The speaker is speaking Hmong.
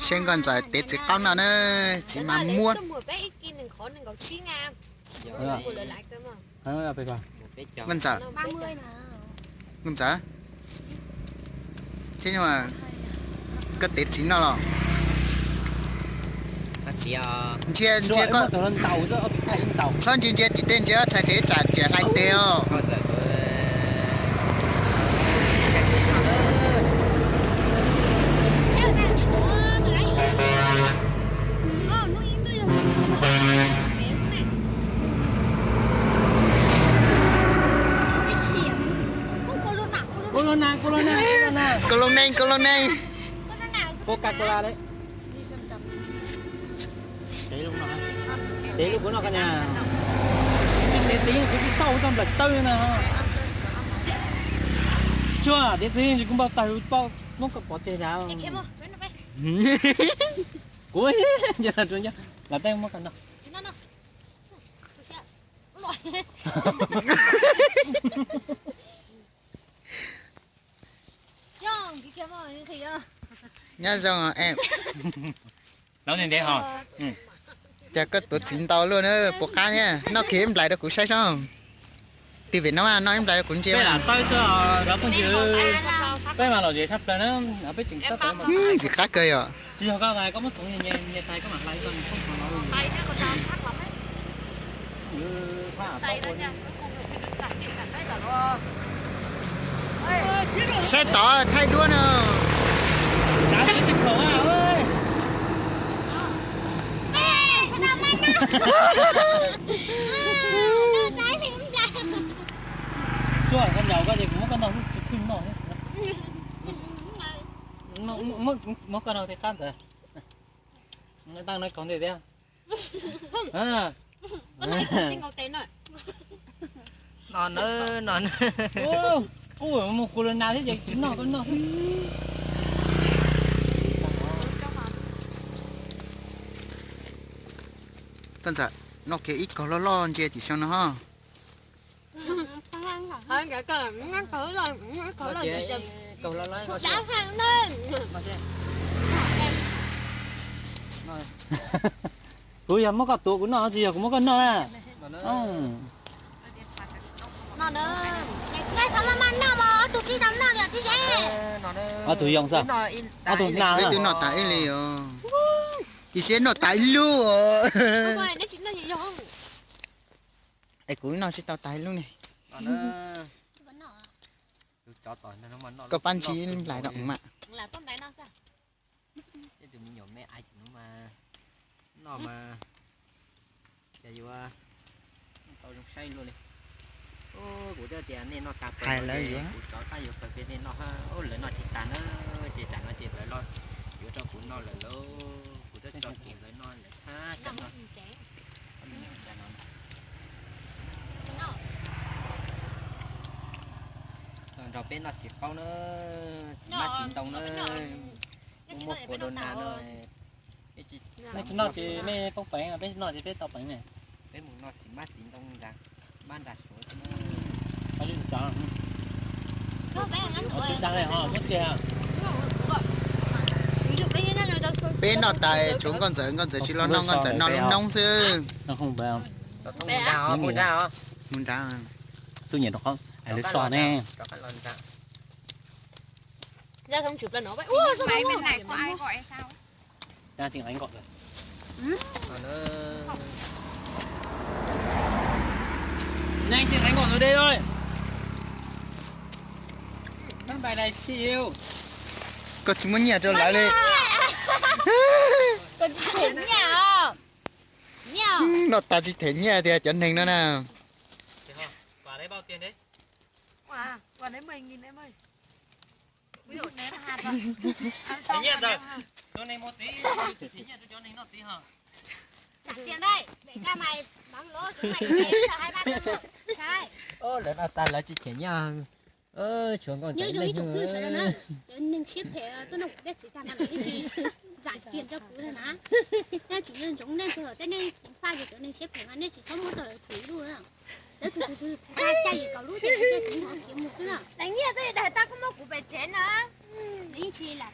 Seb nkauj ntxawm tev txiv qaub no na, txiv mas muab. Nkauj ntxawm, nkauj ntxawm, koj tev txiv no los? Ntsia, ntsia, txhob ntsia ntsia tim tej, ntsia txhais tes tsam riam hlais tes os. Kau loo neeg, kau loo neeg. Coca-Cola. Tev lub kuv noj koj niam. Tsis tev txiv yeej kuv tsis tau txoj nplaim tawb na. Tsuag tev txiv yeej tsis kuv npau taws, muab koj pov tseg tas. Kuv, los tej muab koj noj. Nyob zoo. Lov ntev ntev ho. Cas koj tuav txiv ntau luaj na, puas qab thiab? Noj kiag ib nplais rau kuv saib seb. Twb vim no noj ib nplais rau kuv ntsia. Peb lam tawb xwb os cov phooj ywg, peb mas lom zem tshaj plaws na, peb tseem tawb. Ntxim qab kawg yom. Tsis yog koj mas koj muab txoov nyias nyias tais koj mam hlais koj nws txhob txoov no. Saib tod thaij duab no. Tsuag koj nyaum koj ces kuv muab koj noj lub tsis khwj noj thiab. Muab koj noj tej qab ntawd. Tag no kaus ntej thiab. No na, no na. Kuv mus kuv los nas thiab ces tsis noj koj noj. Koj ntxawm, noj kiag ib kaug loj loj ntsia tim xyoo no ho. Kuv yog muab koj tuav kuv noj, tsis yog kuv muab koj noj na. Ob tug yoo xwb, ob tug hnav. Wb twb noj tas ib li os. Ib siab noj tas ib lub. Es kuv noj tsis tau tas ib lub ne. Koj pab ntsis nplais rau mas. Ib tug me nyuam me ai tus no mas noj mas cas yuav tau zoo saib luaj li. Kuv twb tias nej noj tas plaws no ces kuv rov qab yuav plaws kiag nej noj. Lawv noj tsis tas na, ces tsam no ces lawv los yuav rau kuv noj lawm lauj. Kuv twb tso kiag lawv noj lawm thab cov no. Los nrog peb noj txiv qaub na, txiv mab txiv ntoo na. Muaj muaj kua dua nas no. Nej tsis noj ces nej poob peev, peb noj ces peb tau peev ne. Peb mus noj txiv mab txiv ntoo nrad, mab nrad suav xwb na. Tsis tas li ho muab tiag. Peb noj tas tshuav nkauj ntxawm, nkauj ntxawm tsis los noj, nkauj ntxawm noj lub noob xwb. Mus nrad. Tub nyiam rau qhov lawv so ne. Tseem nqaim nkaum tus dej. Koj tsis muab nyiaj rau lawv li. Noj tas tsis them nyiaj tiag cov neeg no na. Lawv noj tas lawv tsis them nyiaj. Tshuav nkauj ntxawm ib leeg. Cov neeg siab phem tuaj noj kuv peb txiv tag mas lawv yeej tsis zam kiag rau kuv li na. Nej tsum ntsoov nej txog tej nej ceev faj ces cov neeg siab phem mas nej tsis txhob muab rau lawv txim lub na. Lawv txhua tus txhua tus txhua tus caj yim kaum lub ces lawv tej txiv hnov khiav mus xwb na. Lawv yeej tsis lam